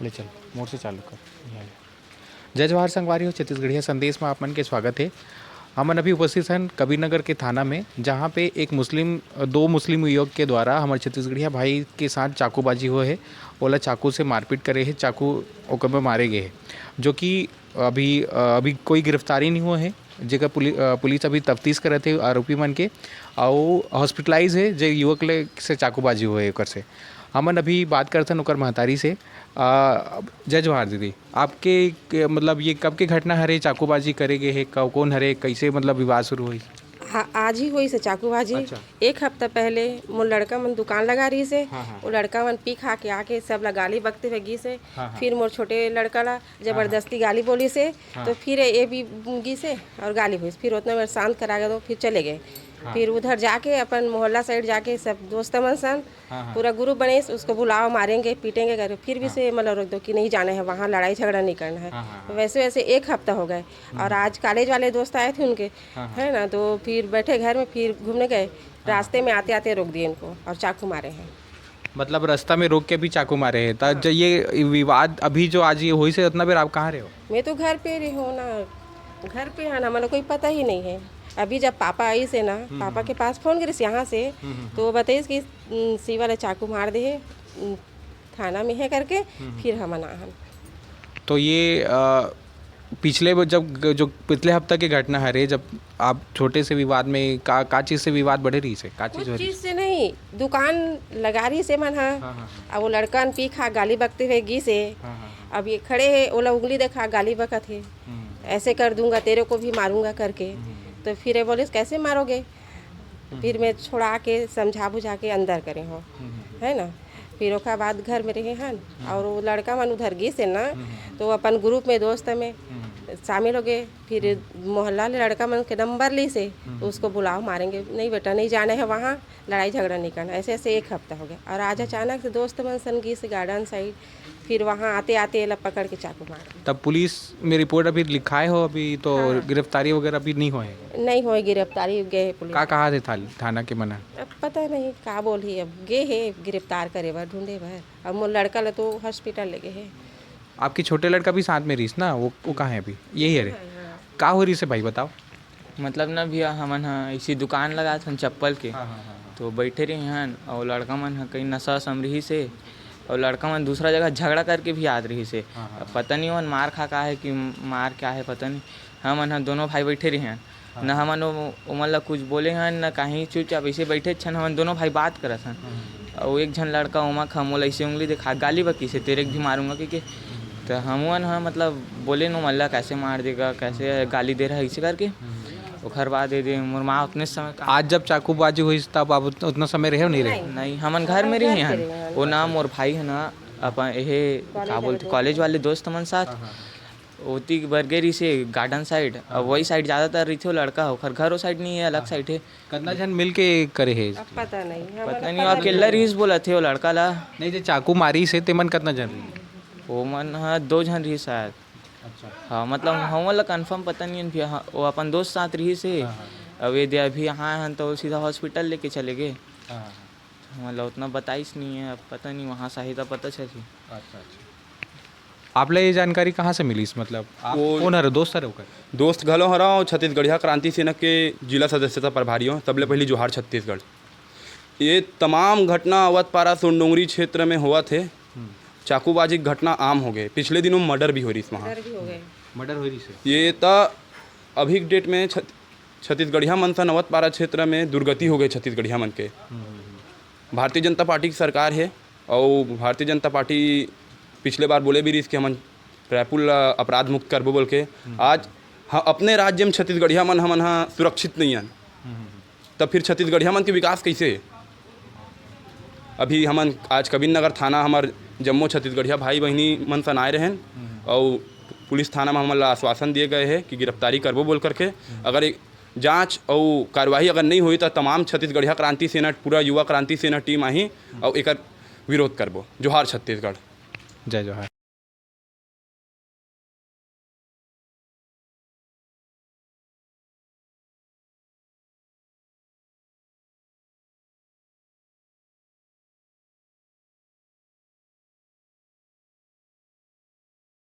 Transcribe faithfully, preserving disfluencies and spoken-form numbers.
ले चल, मोर से चालू कर। यहाँ ले। जय जोहार संगवारी हो, छत्तीसगढ़िया संदेश में आप मन के स्वागत है। हमन अभी उपस्थित हन कबीर नगर के थाना में, जहाँ पे एक मुस्लिम, दो मुस्लिम युवक के द्वारा हमर छत्तीसगढ़िया भाई के साथ चाकूबाजी हुए है। ओला चाकू से मारपीट करे है, चाकू ओकर में मारे गए है, जो कि अभी, अभी कोई गिरफ्तारी नहीं हुआ है, जेकर पुलि-, अ, पुलिस अभी तफ्तीश करत है आरोपी मन के, अउ हॉस्पिटलाइज है जे युवक ले से चाकूबाजी हुए है ओकर से। हमन अभी बात करथन ओकर महतारी से। अ, जय जोहार दीदी, आपके क-, मतलब ये कब के घटना हरे, चाकूबाजी करे गए है, क-, कौन हरे, कैसे मतलब विवाद शुरू हुई? हाँ, आज ही हुई से चाकूबाजी। अच्छा। एक हफ्ता पहले मोर लड़का मन दुकान लगा रही से, हाँ, हाँ। वो लड़का मन पी खा के आके सब ला गाली बकते हुए गी से। हाँ, हाँ। फिर मोर छोटे लड़का ला जबरदस्ती गाली बोली से, हाँ। तो फिर ये भी गी से और गाली हुई, फिर उतना में शांत करा के तो फिर चले गए। हाँ। फिर उधर जाके अपन मोहल्ला साइड जाके सब दोस्त मन सन हाँ, हाँ। पूरा ग्रुप बने, उसको बुलाओ, मारेंगे, पीटेंगे करके, फिर भी हाँ। से मतलब रोक दो कि नहीं जाना है वहाँ, लड़ाई झगड़ा नहीं करना है। हाँ, हाँ, हाँ। वैसे वैसे एक हफ्ता हो गए। हम्म। और आज कॉलेज वाले दोस्त आए थे उनके, हाँ, हाँ। है ना, तो फिर बैठे घर में, फिर घूमने गए, हाँ। रास्ते में आते आते रोक दिए इनको और चाकू मारे हैं। मतलब रास्ता में रोक के भी चाकू मारे हैं। ता हाँ। ज-, ये विवाद अभी जो आज ये हुई से उतना बेर आप कहाँ रहे हो? मैं तो घर पे रही हूँ ना, घर पे है ना, मतलब कोई पता ही नहीं है। अभी जब पापा आई से ना, हम्म, पापा हम्म। के पास फोन करिस यहाँ से, हम्म, हम्म, तो वो बताइस कि, "उम, शिवा ला चाकू मार दे है, उम, थाना में है," करके, हम्म। फिर हमन आहन। तो ये, अ, पिछले वो जब ग-, जो पिछले हफ्ता के घटना हरे, जब आप छोटे से विवाद में का, का चीज़ से विवाद बढ़े रही से? का चीज़ कुछ हो रही चीज़ से? से नहीं, दुकान लगा रही से मन हा। हाँ, हाँ, हाँ। अब वो लड़कन पी खा गाली बकते हुए गी से। हाँ, हाँ, हाँ। अब ये खड़े है, ओला उंगली देखा गाली बकत है। हम्म। "ऐसे कर दूंगा, तेरे को भी मारूंगा," करके। हम्म। तो फिर ये बोलिस, "कैसे मारोगे?" हम्म। फिर मैं छोड़ा के समझा बुझा के अंदर करे हो, हम्म। है ना। फिर ओकर बाद घर में रहे हन हम्म। और वो लड़का मन उधर गिस हे ना, हम्म। तो अपन ग्रुप में दोस्त में हम्म। शामिल हो गए। फिर हम्म। मोहल्ला ले लड़का मन के नंबर ली से, हम्म। उसको बुलाओ, मारेंगे। "नहीं बेटा, नहीं जाना है वहाँ, लड़ाई झगड़ा नहीं करना।" ऐसे ऐसे एक हफ्ता हो गया और आज हम्म। अचानक से दोस्त मन सन गिस गार्डन साइड, फिर वहाँ आते आते एला पकड़ के चाकू मार दिया। तब पुलिस में रिपोर्ट अभी लिखाए हो, अभी तो हाँ। गिरफ्तारी वगैरह अभी नहीं हुए? नहीं हुए गिरफ्तारी, गए पुलिस। का कहा थे था-, थाना के मना? अब पता नहीं का बोलही, अब गे हे गिरफ्तार करे बर, ढूंढे बर। अब मोर लड़का ला तो हॉस्पिटल ले गए हे। आपके छोटे लड़का भी साथ में रहीस ना, वो, वो कहाँ है अभी? यही है रे। हाँ, हाँ। का हो रही से भाई, बताओ। मतलब ना भैया, हमन ह इसी दुकान लगात हन चप्पल के। हाँ, हाँ, हाँ, हाँ। तो बैठे रही हन, और लड़का मन ह कहीं नशा वशा में रही से, और लड़का मन दूसरा जगह झगड़ा करके भी आत रही से। हाँ, हाँ, अब हाँ। पता नहीं ओमन मार खा का है कि मार क्या है, पता नहीं। हमन ह दोनों भाई बैठे रहे हन, हाँ। न हमन ओ-, ओमन ला कुछ बोले हन, न कहीं, चुपचाप ऐसे बैठे छन, हमन दोनों भाई बात करत हन। हम्म। और एक झन लड़का ओमा खा मोला ऐसे उंगली दिखा, गाली बकी से, "तेरे को भी मारूंगा," कि, कि। हम्म। तो हमन ह मतलब बोले न, "मल्ला कैसे मार देगा, कैसे हम्म। गाली दे रहा है," ऐसे करके। हम्म। ओकर बाद ये दे मोर माँ उतने समय का आज जब चाकूबाजी हुई, तब आप उत-, उतना समय रहे हो, नहीं रहे? नहीं। नहीं, हमन घर में रहे हन। वो ना मोर भाई है ना, अपन यही का बोलते, कॉलेज वाले दोस्त मन साथ। हाँ, हाँ। ओती बर गे रहिसे गार्डन साइड, हाँ। अब वही साइड ज्यादातर रहिथे वो लड़का, ओखर घर वो साइड नहीं है, अलग हाँ। साइड है। कतना झन मिल के करे हे? अब पता नहीं, हमन पता नहीं, अकेला रहिस बोलत हे वो लड़का ला। नहीं, जे चाकू मारिस हे, तेमन कतना झन रहिस? ओमन ह दो झन रहिस शायद। अच्छा। हाँ, मतलब, हमन ला कंफर्म पता नहीं है, हाँ, वो अपन दोस्त साथ रहिस हे। हाँ, हाँ। अब ये दे अभी यहाँ हन, तो सीधा हॉस्पिटल लेके चले गए। हाँ, हाँ। हमन ला उतना बताइस नहीं है, अब पता नहीं, वहाँ से आही त पता चलही। अच्छा, अच्छा। आप ला ये जानकारी कहाँ से मिलिस? मतलब, आप वो कौन हरे? दोस्त हरे ओकर? दोस्त घलो हरव, छत्तीसगढ़िया क्रांति सेना के जिला सदस्यता प्रभारी हो। सबले पहली जोहार छत्तीसगढ़। ये तमाम घटना अवध पारा सोनडोंगरी क्षेत्र में होवत हे। हम्म। चाकूबाजी के घटना आम हो गए। पिछले दिनों मर्डर भी हो रही इस वहाँ। मर्डर भी हो गए। मर्डर हो रही से? ये त अभी के डेट में छत-, छत्तीसगढ़िया मन सन अवध पारा क्षेत्र में दुर्गति हो गए छत्तीसगढ़िया मन के। हम्म, हम्म, हम्म। भारतीय जनता पार्टी की सरकार है और भारतीय जनता पार्टी पिछले बार बोले भी रहिस कि हमन रायपुर ला अपराध मुक्त करबो बोल के। हम्म। आज ह-, अपने राज्य में छत्तीसगढ़िया मन हमन ह सुरक्षित नहीं हन। हम्म, हम्म, हम्म। तब फिर छत्तीसगढ़िया मन के विकास कैसे? अभी हमन आज कबीर नगर थाना, हमर जम्मो छत्तीसगढ़िया भाई बहिनी मन सन आए रहेन हम्म। और पुलिस थाना में हमन ला आश्वासन दिए गए है कि गिरफ्तारी करबो बोल करके। हम्म। अगर एक जांच और कार्यवाही अगर नहीं हुई तो तमाम छत्तीसगढ़िया क्रांति सेना, पूरा युवा क्रांति सेना टीम आही हम्म। और एकर विरोध करबो। जोहार छत्तीसगढ़। जय जोहार।